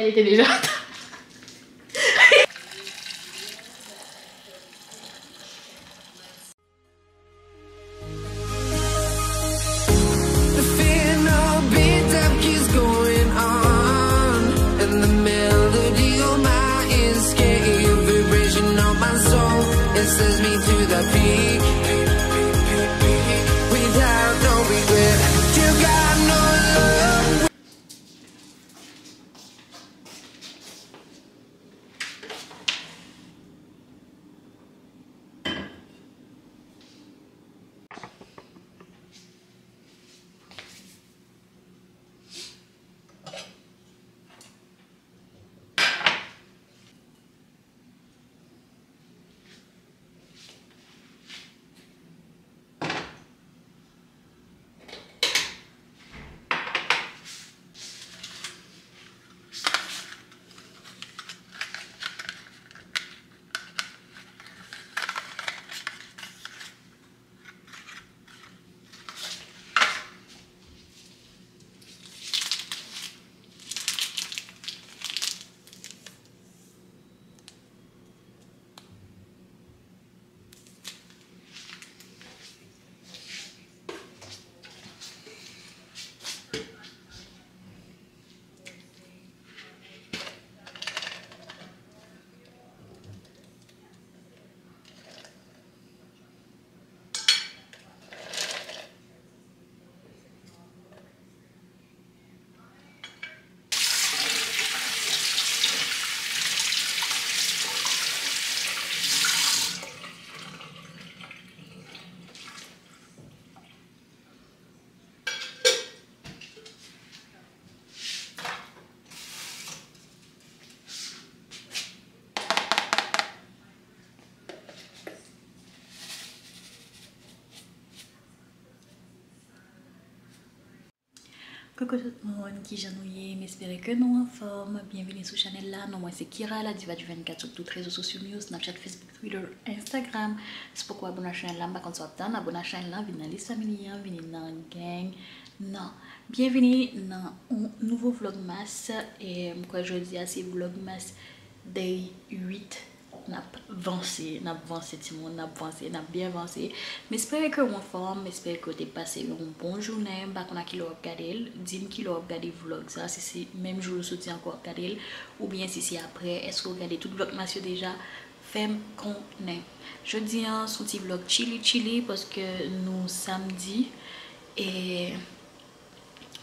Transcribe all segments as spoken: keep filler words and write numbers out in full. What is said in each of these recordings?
Li te deja. The fear no beat up keeps going on, and the melody on my ears, scary vibration on my soul. It sends me to the peak without no regret. You got no love. Koukou tout moun, kijan nou ye? M espere ke nou anfòm. Byenvini sou chanèl la. Non mwen se Kira, la diva du vennkat, sou tout rezo sosyo m yo, Snapchat, Facebook, Twitter, Instagram. Si w poko abone a chanèl la, m pa konn sa w ap tann, abone a chanèl la, vin nan lis family an, vin nan gang nan. Byenvini nan yon nouvo vlogmas. E m kwè jodi a se vlogmas day uit. N ap vanse, n ap vanse timoun, n ap vanse, n ap byen vanse. M espere ke w anfòm, m espere ke w te pase yon bon jounen. M pa konn a kilè w ap gade l. Di m kilè w ap gade vlog sa, si se menm jou l soti ankò w ap gade l, oubyen si se aprè. Èske w gade tout vlogmas yo deja? Fè m konnen. Jodi a, se yon ti vlog chili chili paske nou samdi. E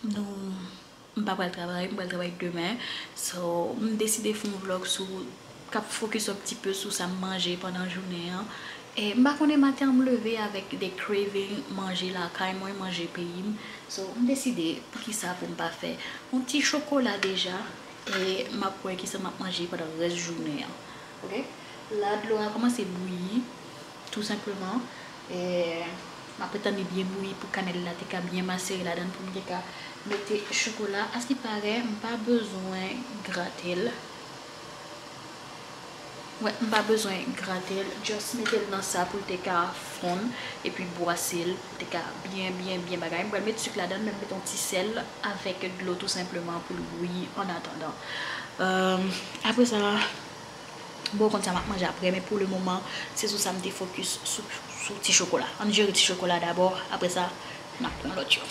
Nou, m pa pral travay, m pral travay demen. So, m deside fè yon vlog sou, k ap fokis un petit peu sou sa m manje pandan jounen an. E m pa konnen, maten an m leve avèk de craving manje lakay mwen, manje peyi m. So, m deside poukisa pou m pa fè yon ti chokola deja. E m ap wè kisa m ap manje pandan rès jounen an. Oke? La, dlo a kòmanse bouyi, tou senpleman. E m ap tann li byen bouyi pou kanèl la te ka byen masere ladan l pou m te ka mete chokola. Askiparè, m pa bezwen grate l. Wè, m pa bezwen grate l. Just mete l nan sa pou l te ka fonn. Epi bwase l pou l te ka byen, byen, byen bagay. M pral met sik ladan l, men m met yon ti sèl avèk dlo tou senpleman pou l bouyi an atandan. Euh, apre sa, Bon, konn sa m ap manje apre, men pou le moman, se sou sa m te fokis, sou, sou ti chokola. Ann jere ti chokola dabò, apre sa, n ap pran lòt yo.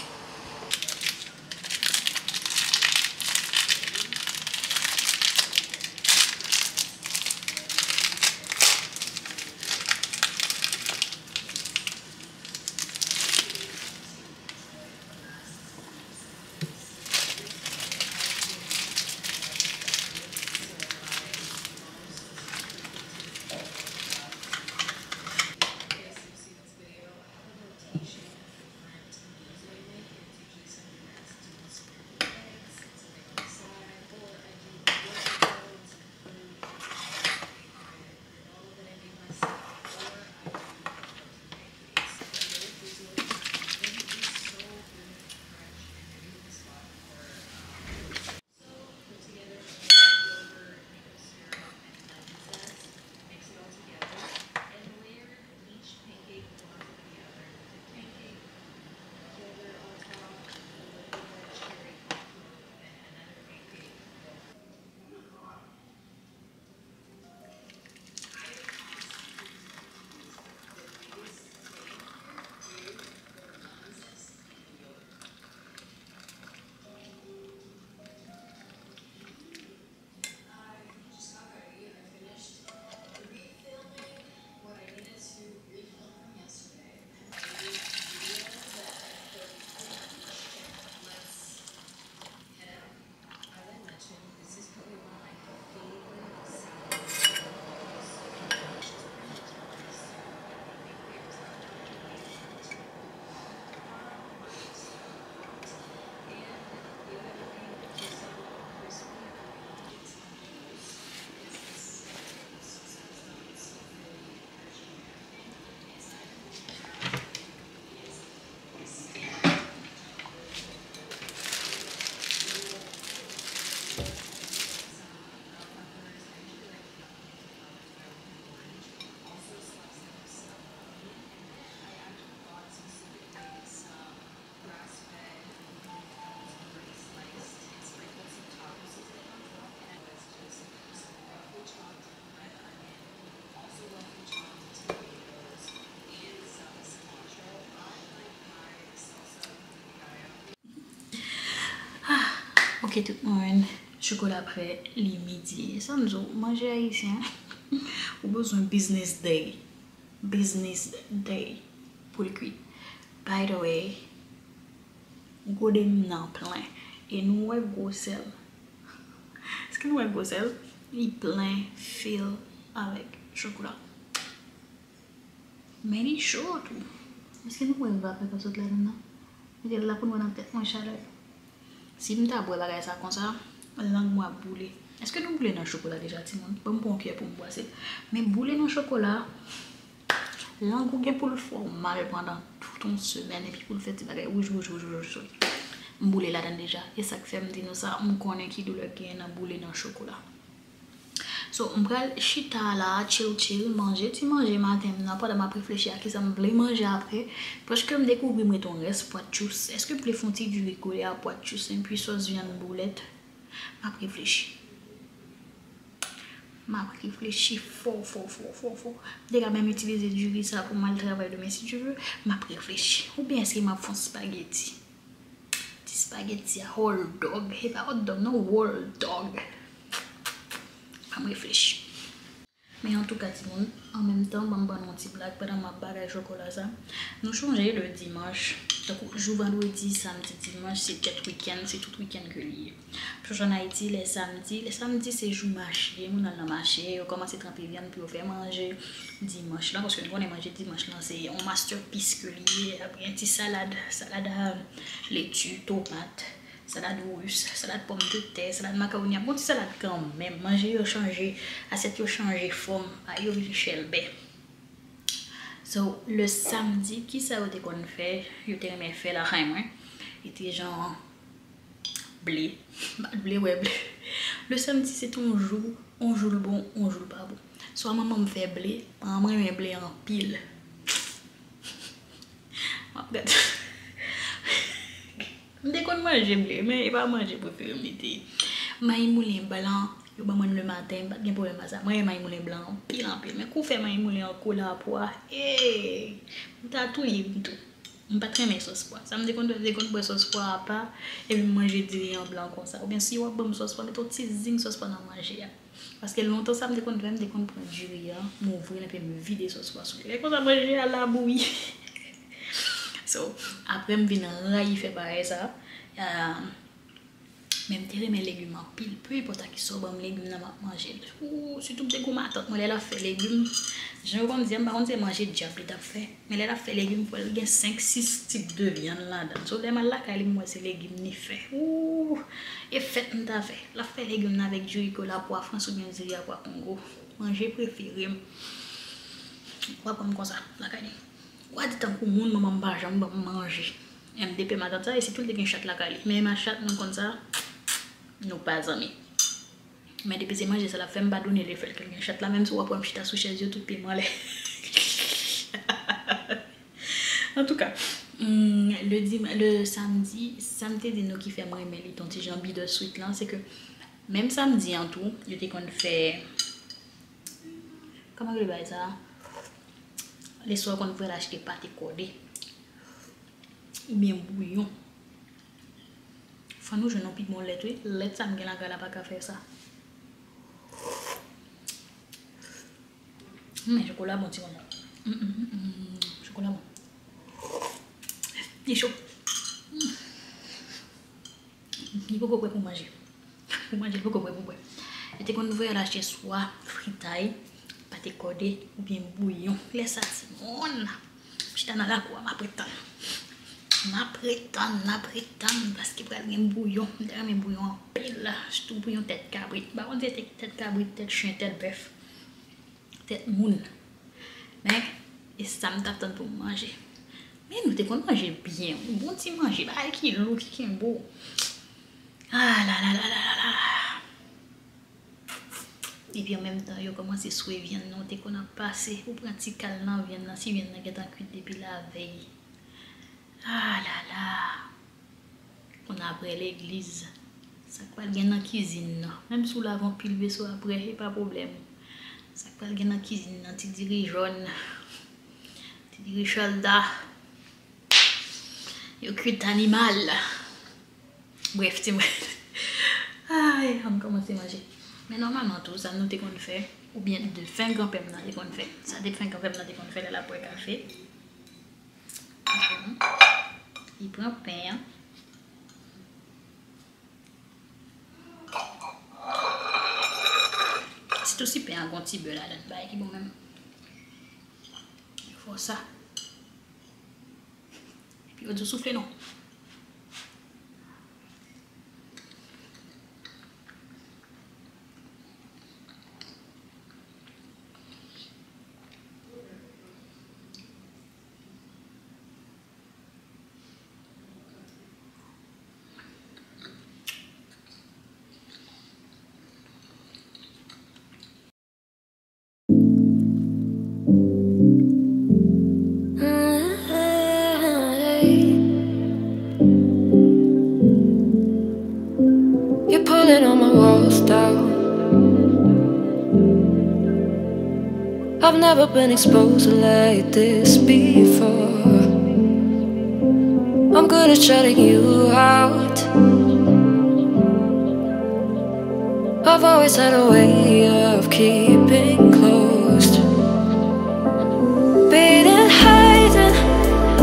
E tout moun, chokola prè, li midi. E sa m di w, manje ayisyen, ou bezwen business day. Business day pou l kwit. By the way, gode m nan plen. E nou wè gwosè l. Èske nou wè gwosè l? Li plen, fill avèk chokola. Men li cho tou. Èske nou wè vapè k ap sot ladan nan? Mete l la pou n wè nan tèt mwen chalè. Si m ta bwè bagay sa konsa, lang mwen ap boule. Èske nou boule nan chokola deja, timoun? Ban m pran yon kiyè pou m bwase. Men boule nan chokola, lang ou gen pou l fè w mal pandan tout yon semèn, epi pou l fè ti bagay wouj, wouj, wouj, wouj, wouj sou li. M boule ladan l deja. E sa k fè m di nou sa, m konnen ki doulè k genyen nan boule nan chokola. So, m pral chita la, chill, chill, manje ti manje maten m nan, pandan m ap reflechi a kisa m vle manje apre. Paske m dekouvri m ret yon rès pwat tchous. Èske m vle fè yon ti diri kole a pwat tchous, enpi sòs vyann boulèt? M ap reflechi. M ap reflechi fò, fò, fò, fò, fò. M te ka menm itilize diri sa pou m al travay demen, si Dye vle. M ap reflechi. Oubyen èske m ap fè yon spageti? Ti spageti a, hot dog. E pa hot dog, non, world dog. Ban m reflechi. Men antouka, timoun, an menm tan, ban m ban nou yon ti blag pandan m ap bagay chokola sa. Nou chonje le dimanch, tankou jou vandredi, samdi, dimanch, se tèt wikenn, se tout wikenn ke li ye. Chonje an Ayiti, lè samdi, lè samdi se jou mache, moun al nan mache, yo kòmanse tranpe vyann pou yo fè manje dimanch lan, paske nou konnen manje dimanch lan se yon masterpiece ke li ye, apre yon ti salad, salad a leti, tomat, salad ris, salad pòmdetè, salad makawoni, ap gon ti salad kanmenm. Manje yo chanje, asyèt yo chanje fòm, a yo vin chèlbè. So, le samedi, kisa yo te konn fè? Yo te renmen fè lakay mwen. Li te jan ble. Bat ble, wè ble. Le samedi, se te yon jou, yon jou l bon, yon jou l pa bon. Swa manman m fè ble, manman m renmen ble anpil. M ap gade. M te konn manje ble, men e pa manje prefere m li te ye. Mayi moulen blan, yo ban mwen l le maten, m pa t gen pwoblèm a sa. Mwen renmen mayi moulen blan anpil, anpil. Men kou fè mayi moulen an kola pwa, ee, m ta touye m tou. M pa t renmen sòs pwa. Sa m te konn fè, m te konn bwè sòs pwa apa, epi m manje diri an blan konsa. Oubyen si w ap ban m sòs pwa, mete yon ti zing sòs pwa nan manje a. Paske lontan sa m te konn fè, m te konn pran diri a, m ouvri l epi m vide sòs pwa sou li. E konsa manje a labouyi. So, apre m vin rayi fè bagay sa. Ah, men m te renmen legim anpil. Peu importe a kisa w ban m legim nan, m ap manje l. Ooh, sitou m te gon matant mwen lè l ap fè legim. Jan yo konn di a, m pa konn se manje dyab li t ap fè. Men lè l ap fè legim, fò l gen senk, sis tip de vyann ladan l. So, lè m al lakay li, m wè se legim li fè. Ooh, e fèt m ta fè. L ap fè legim nan avèk diri kola, pwa frans oubyen diri a pwa kongo. Manje prefere m. W ap wè m konsa, lakay li. W a di tankou moun, manman m pa janm ban m manje. M de pè matant sa, e si tou l te gen chat lakay li. Men ma chat, nou konn sa, nou pa zanmi. Men depi se manje sa l ap fè, m pa donnen l, e fè l ke l gen chat la, menm si w ap wè m chita sou chèz yo, tout pye m anlè. Antouka, mm, le dim-, le samdi, sa m te di nou ki fè m renmen li, t on ti jan bittersweet lan, se ke menm samdi an tou, yo te konn fè, kòman yo rele bagay sa? Leswa w konn pral achte pate kòde. Oubyen bouyon. Fò nou jwenn yon pi bon lèt, wi. Lèt sa m gen lakay la pa ka fè sa. Men chokola bon, ti manman. Mm, mm, mm, mm, chokola bon. Li cho. Mm. Li poko prè pou manje. Pou manje, li poko prè pou bwè. Yo te konn voye al achte swa fritay, pate kòde, oubyen bouyon. Lè sa, timoun, m chita nan lakou a, m ap ret tann. M ap ret tann, m ap ret tann, paske pral gen bouyon. M te renmen bouyon anpil, sitou bouyon tèt kabrit. M pa konn si se tèt kabrit, tèt chen, tèt bèf, tèt moun. Men, e sa m t ap tann pou m manje. Men nou te konn manje byen, wi. Bon ti manje, bagay ki lou, ki kenbe w. Ah, la, la, la, la, la, la. Epi an menm tan, yo kòmanse swe vyann nan, w te konn ap pase, ou pran ti kal nan vyann nan, si vyann nan gentan kwit depi lavèy. Ah, la, la. Konn apre legliz, sa k pral gen nan kizin nan? Menm si w lave anpil veso apre, e pa pwoblèm. Sa k pral gen nan kizin nan? Ti diri jòn, ti diri chalda. Yo kwit animal. Brèf, ti mwen. Ann kòmanse manje. Men nòmalman tou, sa nou te konn fè, oubyen de fen granpè m nan te konn fè. Sa de fen granpè m nan te konn fè lè l ap bwè kafe. Li pran pen an. Sitou si pen an gon ti bè ladan l, bagay ki bon menm. Fò sa. Epi yo di w soufle non. You're pulling on my walls down. I've never been exposed like this before. I'm good at shutting you out. I've always had a way of keeping close. Beating highs and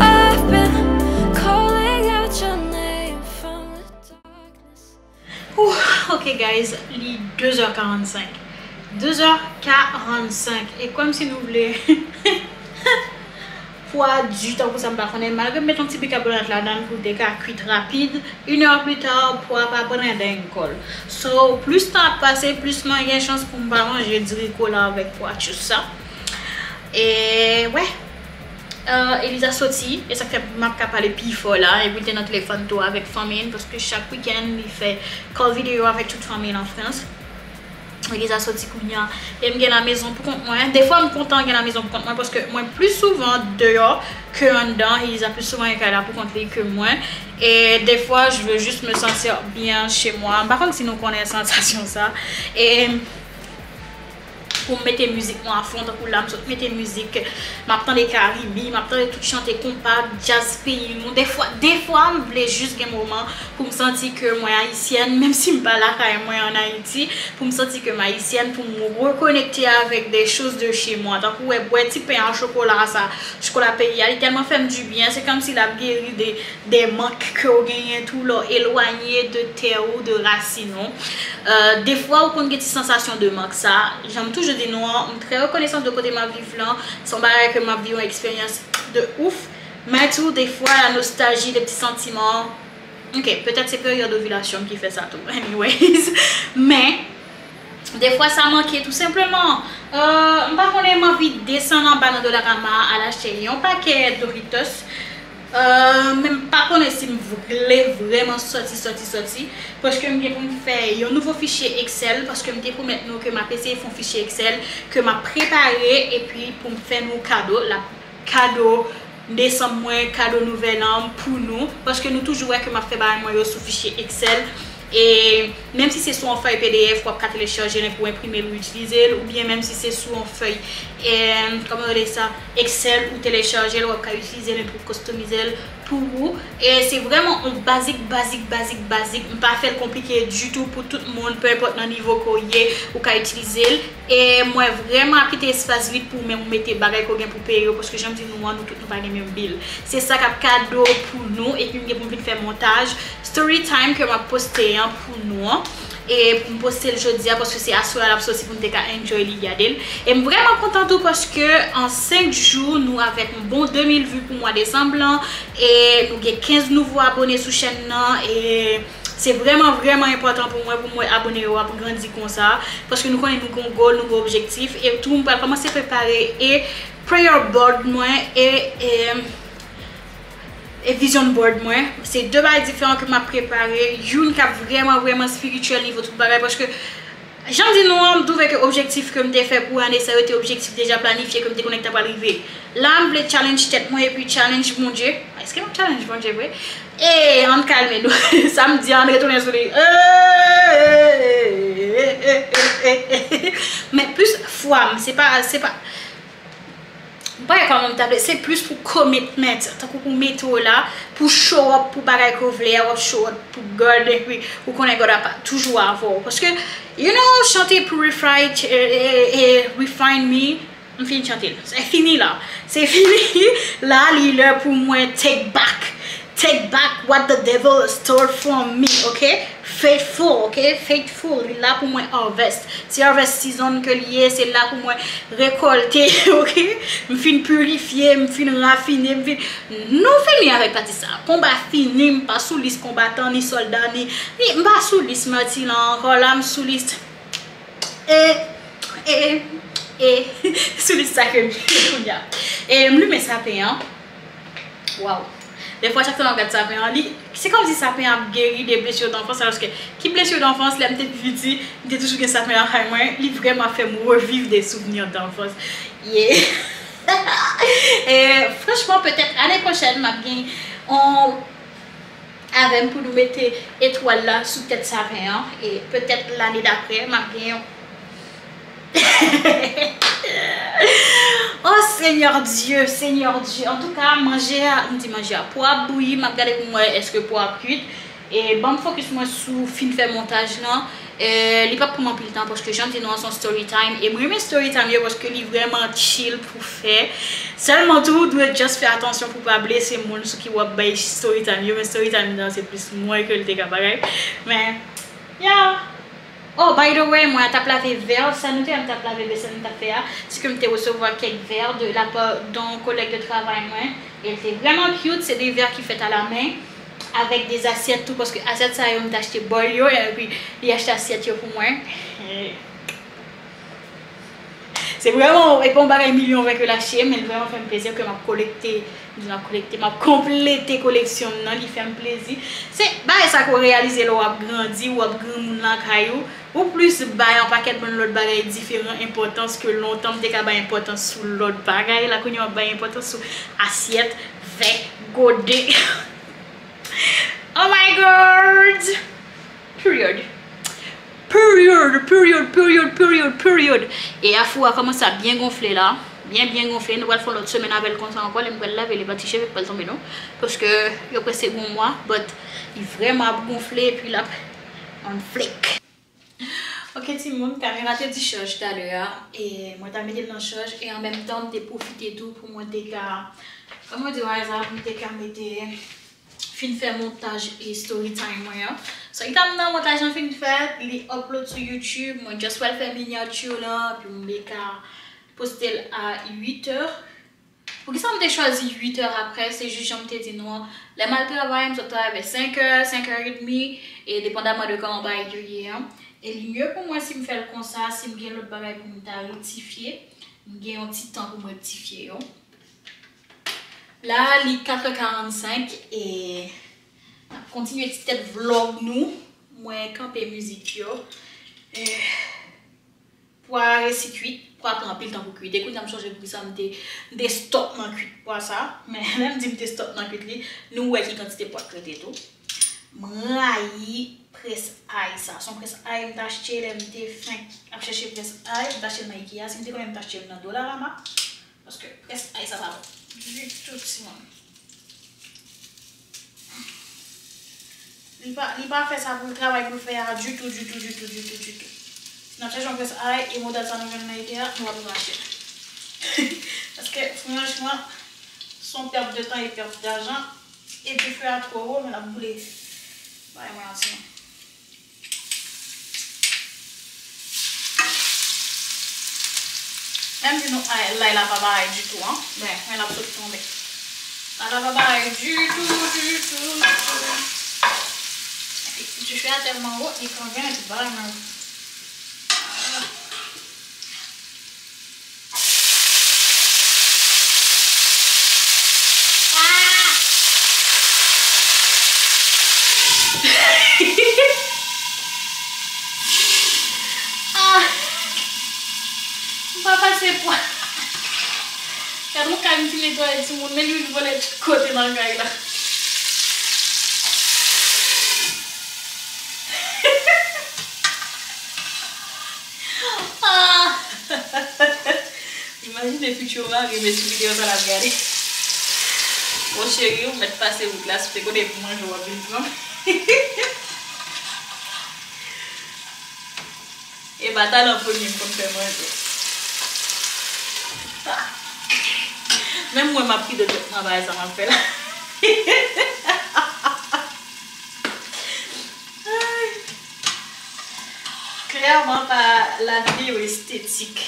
I've been calling out your name from the darkness. Ouh, ok guys, li de zè karannsenk. De zè karannsenk. E kòmsi nou vle pwa di tankou sa m pa konnen. Malgre m met yon ti bikabonat ladan l pou l te ka kwit rapid, inè pita, pwa pa pran dan kò l. So, plis tan ap pase, plis mwen gen chans pou m pa manje diri kola avèk pwa tchous sa. E, wè. Euh, Eliza soti, e sa k fè m ap ka pale pi fò la, epi l te nan telefòn tou avèk fanmi l, paske chak wikenn li fè call video avèk tout fanmi l an Frans. Eliza soti kounye a, e m gen lamezon pou kont mwen. Defwa m kontan gen lamezon pou kont mwen, paske mwen pli souvan deyò ke anndan. Eliza pli souvan gen kay la pou kont li ke mwen. E defwa, je veux juste me sentir bien chez moi. M pa konn si nou konnen sansasyon sa. E pou m mete mizik mwen a fon, tankou la, m sot mete mizik, m ap tande Karibi, m ap tande tout chante konpa, djaz peyi nou. Defwa, defwa, m vle jis gen moman pou m santi ke mwen ayisyèn, menm si m pa lakay mwen ann Ayiti, pou m santi ke m ayisyèn, pou m rekonekte avèk de choz de chez moi, tankou wè, bwè ti pen a chokola sa, chokola peyi a, li tèlman fè m dibyen, se kòmsi l ap geri de de mank ke w genyen tou lè w elwanye de tè ou, de rasin ou. Euh, defwa ou konn gen ti sansasyon de mank sa. Jan m toujou di nou an, m trè rekonesan de kote m ap viv lan. Se yon bagay ke m ap viv yon eksperyans de ouf. Men tou, defwa, la nostalji, de ti santiman. Ok, petèt se peryòd ovilasyon m ki fè sa tou. Anyways, men, defwa sa manke tou senpleman. Euh, m pa konnen, m anvi desann anba nan Dollarama a, al achte yon pakèt Doritos. Euh, men m pa konnen si m vle vrèman sòti, sòti, sòti. Paske m gen pou m fè yon nouvo fichye Excel, paske m te pwomèt nou ke m ap eseye fè yon fichye Excel, ke m ap prepare, epi pou m fè nou kado, la, kado desanm mwen, kado nouvèl an pou nou, paske nou toujou wè ke m ap fè bagay mwen yo sou fichye Excel. E menm si se sou yon fèy P D F, w ap ka telechaje l pou w enprime l ou itilize l, oubyen menm si se sou yon fèy, e, kòman yo rele sa, Excel, ou telechaje l, w ap ka itilize l pou w kostomize l pou ou. E se vrèman yon bazik, bazik, bazik, bazik. M pa fè l konplike ditou pou tout moun, pe enpòt nan nivo ke w ye, ou ka itilize l. E mwen vrèman ap kite espas vid pou ou menm ou mete bagay ke w gen pou peye yo, paske jan m di nou an, nou tout nou pa gen menm bil. Se sa k ap kado pou nou, epi m gen pou m vin fè montaj story time ke m ap poste an pou nou an. E pou m poste l jodi a, paske se aswè a l ap soti pou m te ka enjoy li, gade l. E m vrèman kontan tou, paske an senk jou, nou avèk yon bon de mil vi pou mwa desanm lan, e nou gen kenz nouvo abone sou chèn nan, e se vrèman, vrèman enpòtan pou mwen, pou m wè abone yo ap grandi konsa, paske nou konnen nou gon goal, nou gon objektif, e tou m pral kòmanse prepare e prayer board mwen, e, e, e vision board mwen. Se de bagay diferan ke m ap prepare, youn k ap vrèman, vrèman spiritual nivo tout bagay, paske jan m di nou an, m twouve ke objektif ke m te fè pou ane sa yo te objektif deja planifye ke m te konnen ki ta pral rive. La, m vle challenge tèt mwen epi challenge Bondye. Èske m ap challenge Bondye vre? E, ann kalme nou. Sa m di an, ann retounen sou li. Men plis fwa m, se pa, se pa, Bagay kòman m ta vle, se plis pou commitment, tankou pou mete w la, pou show up pou bagay ke w vle a, w ap show up pou God, epi ou konnen God ap toujou avè w. Paske, you know, chante Purify, eh, eh, eh, Refine Me, m fin chante l. Se fini la. Se fini la, li lè pou mwen take back. Take back what the devil stole from me, ok? Faithful, ok? Faithful, li la pou mwen harvest. Se harvest season ke li ye, se la pou mwen rekòlte, ok? M fin pirifye, m fin rafine, m fin... Nou fini avèk pati sa. Konba fini, m pa sou lis konbatan, ni sòlda, ni, ni, m pa sou lis mati la ankò, la m sou lis e, e, e, sou lis sa ke m ye kounye a. E m limen sapen an. Waw. Dèfwa, chak tan m ap gad sapen an, li, se kòmsi sapen an ap geri de blessures d'enfance, alòske ki blessures d'enfance, lè m te pi piti, m te toujou gen sapen lakay mwen, li vrèman ap fè m reviv de souvni d'enfance. Yeah. E, franchman, petèt ane pwochèn, m ap gen yon avè m pou nou mete etwal la sou tèt sapen an, e petèt lane daprè, m ap gen yon... Oh, Senyè Dye, Senyè Dye. Antouka, manje a, m di manje a, po a ap bouyi, m ap gade pou m wè èske po a ap kwit. E ban m fokis mwen sou fin fè montaj lan. E li p ap pran m anpil tan, paske jan m di nou an, se yon story time. E m renmen story time yo, paske li vrèman chill pou fè. Sèlman tou, ou dwe just fè atansyon pou pa blese moun sou ki w ap bay story time yo. Men story time nan, se plis mwen ke l te ka bagay. Men, yeah. Oh, by the way, mwen t ap lave vè, sa nou te wè m t ap lave vè, sa nou t ap fè a, se ke m te resevwa kèk vè de la part d'un collègue de travail mwen. E l te vrèman cute, se de vè ki fèt à la main, avèk de asyèt tou, paske asyèt sa yo, m t achte bòl yo, epi li achte asyèt yo pou mwen. Se vrèman, e pa yon bagay milyon vè ke l achte, men l vrèman fè m plezi ke m ap kolekte, m di m ap kolekte, m ap konplete koleksyon m nan, li fè m plezi. Se bagay sa ke w reyalize lè w ap grandi, w ap granmoun lakay ou, ou plis bay yon pakèt bann lòt bagay diferan enpòtans ke lontan m te ka bay enpòtans sou lòt bagay. La kounye a w ap bay enpòtans sou asyèt, vè, gode. Oh my God! Period. Period, period, period, period, period. E afou a kòmanse ap byen gonfle la. Byen, byen gonfle. Nou pral fè yon lòt semèn avè l konsa ankò. Lè m pral lave, li pa ti cheve k pral tonbe non. Paske yo prèske gen yon mwa, but li vrèman ap gonfle, epi l ap on flick. Ok, timoun, kamera te dichaj talè a, e mwen ta mete l nan chaj, e an menm tan, m te pwofite tou pou mwen te ka, kòman di bagay sa, pou m te ka mete, fin fè montaj e story time mwen an. So, li ta m nan montaj lan fin fèt, li upload sou YouTube, mwen just pral fè miniature lan, epi m te ka poste l a uit è. Poukisa m te chwazi uit è aprè? Se jis jan m te di nou an. Lè m al travay, m sot travay vè senk è, senk è edmi, e depandaman de kòman bagay yo ye an. E li mye pou mwen si m fè l konsa, si m gen lòt bagay pou m ta rektifye, m gen yon ti tan pou m rektifye yo. La, li kat è karannsenk, e n ap kontinye ti tèt vlòg nou. Mwen kanpe mizik yo. E, Pwa a resi kwit, pwa a pran anpil tan pou kwit. E kounye a m sonje poukisa m te, m te stop nan kwit pwa sa. Men lè m di m te stop nan kwit li, nou wè ki kantite pwa k rete tou. M rayi press eye sa. Se yon press eye m t achte lè m te fenk ap chèche press eye. M t achte l nan Ikea. Si m te konnen m t achte l nan Dollarama. Paske press eye sa pa bon ditou, timoun. Li pa, li pa fè sa pou l travay pou l fè a ditou, ditou, ditou, ditou, ditou. Si n ap chèche yon press eye, e modèl sa nou jwenn nan Ikea, nou pa bezwen achte l. Paske, franchman, se yon pèt de tan e pèt dajan. Epi fè a twò wo, men l ap boule. Bay mwen yon ti. Menm si nou ay, lay la pa parèy ditou, an. Ben, men l ap sot tonbe. Lay la pa parèy ditou, ditou, ditou. Epi, dife a tèlman wo, li kanpe nan tout bagay mwen. Ah! M pa pase pwa. Gad yon kay m fin netwaye timoun, men li vin vole tout kote nan kay la. Ah! Imajine Future mari m sou videyo sa l ap gade. Mon cheri, ou mèt pase wout la, si w te konnen pou manje w ap vin pran. E pa talan premye m konn fè manje. Menm mwen m ap kite tèt mwen bagay sa m ap fè la. Klèman pa la videyo estetik.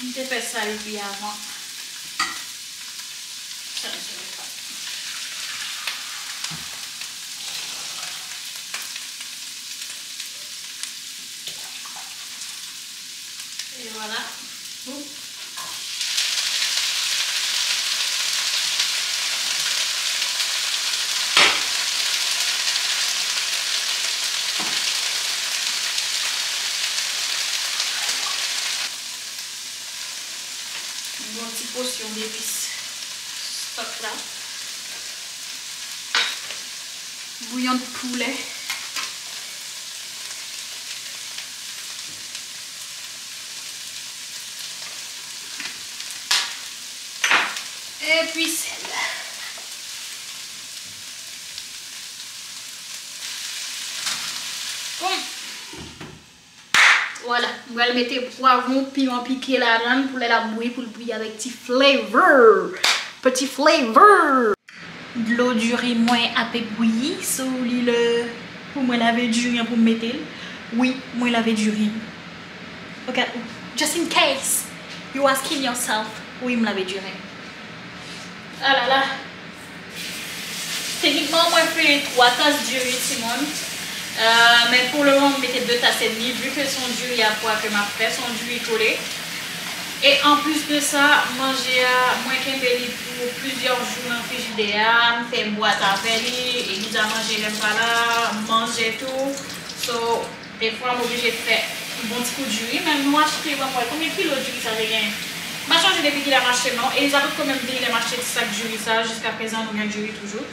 M te fè sa epi avan. E vwala. Boum. Yon ti posyon depis stòk la. Bouyon de poulet. Epi sèl. Bon. Vwala, m pral mete pwavwon, piman pike ladan l pou lè l ap bouyi, pou l bouyi avèk ti flavor. Ti flavor. Dlo diri mwen ape bouyi, so li lè pou mwen lave diri an pou m mete l. Wi, mwen lave diri m. Ok, just in case you asking yourself, wi, m lave diri m. Alala. Teknikman, mwen fè twa tas diri, timoun. Euh, men pou le moman, m mete de tas edmi, vi ke se yon diri a pwa ke m ap fè, se yon diri kole. E anplis de sa, manje a, mwen kenbe li pou plizyè jou nan frijidè a, m fè bwat avè li, Eliza manje lè m pa la, m manje tou. So, defwa, m oblije fè bon ti kou diri, men nou achte, ban m wè konbyen kilo diri sa te genyen. M pa chonje depi kilè m achte l non. Eliza potko menm vini lè m achte ti sak diri sa, jiskaprezan nou gen diri toujou.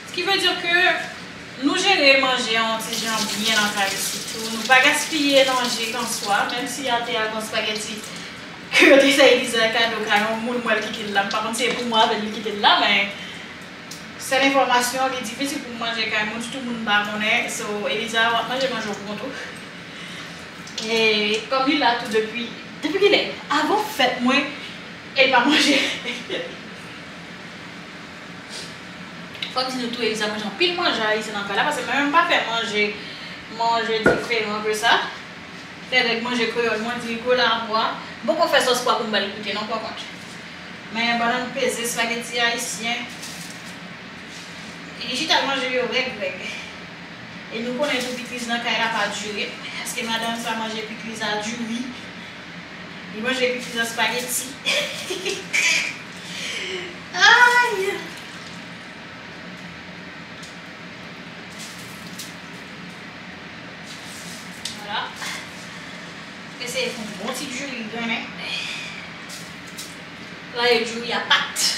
Ce qui veut dire que nou jere manje an yon ti jan byen nan kay isit tou. Nou pa gaspiye manje kanswa, menm si atè a gen spaghetti ke yo te fè Eliza kado kay yon moun, m wè l kite l la. M pa konn si se pou mwen avè l li kite l la, men sèl enfòmasyon, li difisil pou m manje kay moun, sitou moun m pa konnen. So, Eliza, w ap manje, manje w pou kont ou. E kòm li la tou depi, depi kilè? Avan fèt mwen, e l pa manje. Fò m di nou tou, Eliza manje anpil manje ayisyen nan kay la, paske mwen menm m pa fè manje, manje diferan ke sa. Fè règ manje kreyòl mwen, diri kole a pwa. M poko fè sòs pwa pou m ba l goute non, pa kont. Men bannann peze, espageti ayisyen. Li chita l manje yo règ règ. E nou konnen tou pikliz nan kay la pa diri. Paske madanm sa manje pikliz a diri. Li manje pikliz a espageti. Ay! Vwala. Eseye fè yon bon ti diri grennen. Raye diri a pat.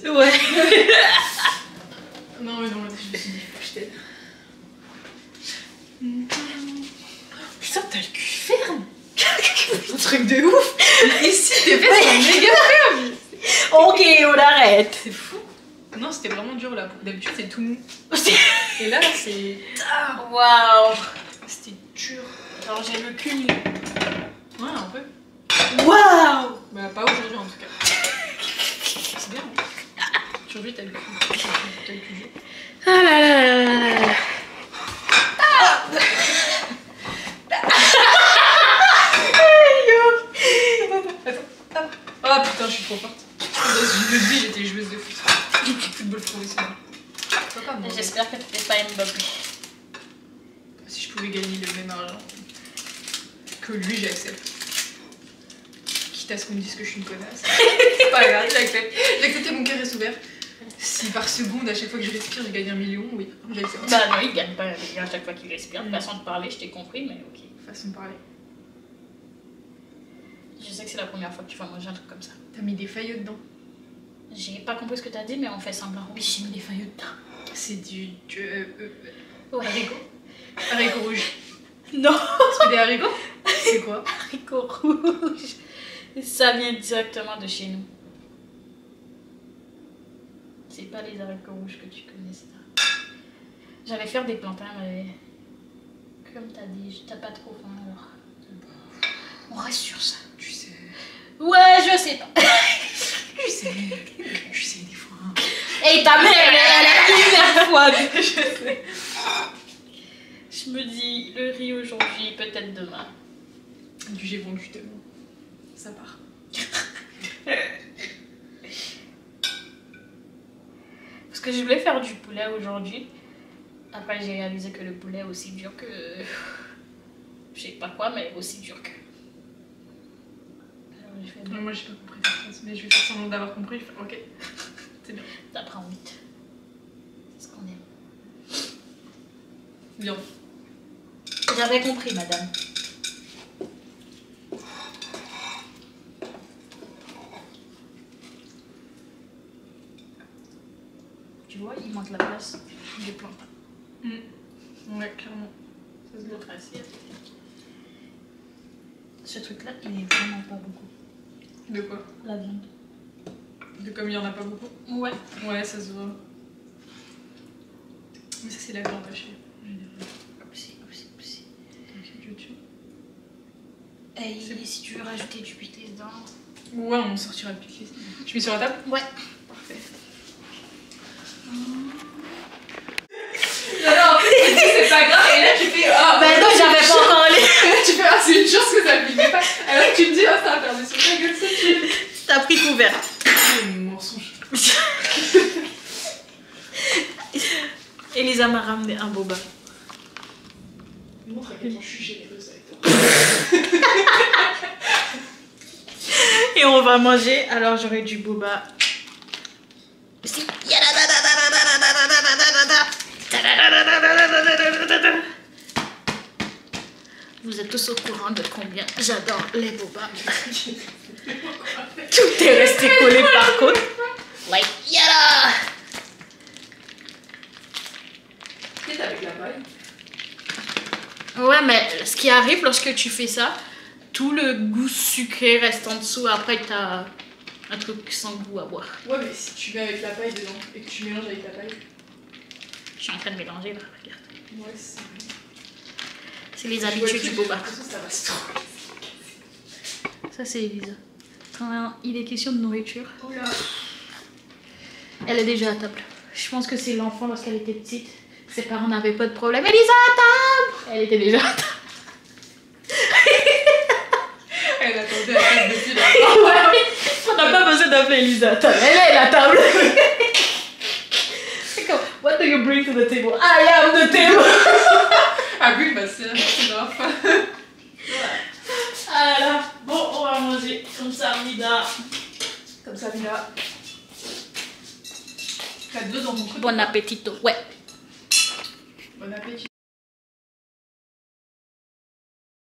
Ouais. Non, mais non, je me suis dit, faut que je t'aide. Putain, t'as le cul ferme. Un truc de ouf. Ici, tes fesses sont méga fermes. Ok, on arrête. C'est fou. Non, c'était vraiment dur là. D'habitude, c'est tout mou. Et là, là, c'est. Waouh. C'était dur. Alors, j'ai le cul. Ouais, un peu. Waouh. Bah, pas aujourd'hui en tout cas. C'est bien, hein. Aujourd'hui, t'as le cul. T'as le cul dur. Ah là là là là là là. Aïe. Attends, attends. Ah putain, je suis trop forte. Dans une autre vie, j'étais joueuse de foot. Football professionnel. Pourquoi pas, moi ? J'espère que t'étais pas Mbappé. Si je pouvais gagner le même argent que lui, j'accepte. Quitte à ce qu'on me dise que je suis une connasse. C'est pas grave, j'accepte. J'accepte, mon cœur est ouvert. Si par seconde, à chaque fois que je respire, je gagne un million, oui, j'accepte. Bah non, il gagne pas un million à chaque fois qu'il respire. Non. Façon de parler, je t'ai compris, mais ok. Façon de parler. Je sais que c'est la première fois que tu vas manger un truc comme ça. T'as mis des feuilles dedans. J'ai pas compris ce que t'as dit, mais on fait semblant. Oui, j'ai mis des feuilles dedans. C'est du, du, euh, euh, ouais. Haricot ? Haricot rouge. Non. C'est des haricots ? C'est quoi ? Haricots rouges. Ça vient directement de chez nous. C'est pas les haricots rouges que tu connais, ça. J'allais faire des plantains, mais comme t'as dit, t'as pas trop faim, alors. On reste sur ça. Tu sais. Ouais, je sais pas. Tu sais, tu sais, des fois, hein. Hey, ta mère, elle, elle est hyper froide. Je sais. Je me dis, le riz aujourd'hui, peut-être demain. Du, j'ai vendu tellement. Ça part. Parce que je voulais faire du poulet aujourd'hui. Après, j'ai réalisé que le poulet est aussi dur que, je sais pas quoi, mais aussi dur que. Alors, je fais. Non, moi, j'ai pas compris ta phrase, mais je vais faire semblant d'avoir compris. Je fais, ok. C'est bien. T'apprends vite. C'est ce qu'on aime. Bien. J'avais compris, madame. Tu vois, il manque la place des plantes. Mm. Ouais, clairement. Ça se voit. L'autre assiette. Ce truc-là, il est vraiment pas beaucoup. De quoi ? La viande. De comme il y en a pas beaucoup ? Ouais. Ouais, ça se voit. Mais ça, c'est la viande hachée, en général. Oupsie, oupsie, oupsie. Ok, tu veux dessus ? Et si tu veux rajouter du pickles dedans ? Ouais, on sortira le pickles. Tu mets sur la table ? Ouais. Parfait. Non, non, en fait, tu dis, c'est pas grave, et là, tu fais, ah, ben non, j'avais pas encore lu. Et là, tu fais, ah, c'est une chance que ça ne filme pas. Alors que tu me dis, ah, ça a perdu sur ta gueule, ça, tu. T'as pris couvert. Oh, mensonge. Elisa m'a ramené un boba. Montre à quel point je suis généreuse avec toi. Et on va manger, alors j'aurai du boba. Vous êtes tous au courant de combien j'adore les boba. Tout est resté collé par contre. Like, yada! Qui est avec la paille ? Ouais, mais ce qui arrive lorsque tu fais ça, tout le goût sucré reste en dessous. Après, t'as un truc sans goût à boire. Ouais, mais si tu mets avec la paille dedans et que tu mélanges avec la paille. Je suis en train de mélanger là, regarde. Ouais, c'est. C'est les habitudes du boba. J'ai l'impression que ça va se trouver. Ça, c'est Elisa. Quand il est question de nourriture, oh là, elle est déjà à table. Je pense que c'est l'enfant, lorsqu'elle était petite, ses parents n'avaient pas de problème. Elisa, à table ! Elle était déjà à table. Elle attendait à table depuis longtemps. Ouais. On n'a pas besoin d'appeler Elisa à table. Elle est à la table. C'est comme, what do you bring to the table ? I am the table. I bring myself to the offer. Ah là, bon, on va manger comme ça, Mida. Comme ça, Mida. T'as de l'eau dans ton truc ? Bon appétit, ouais. Bon appétit.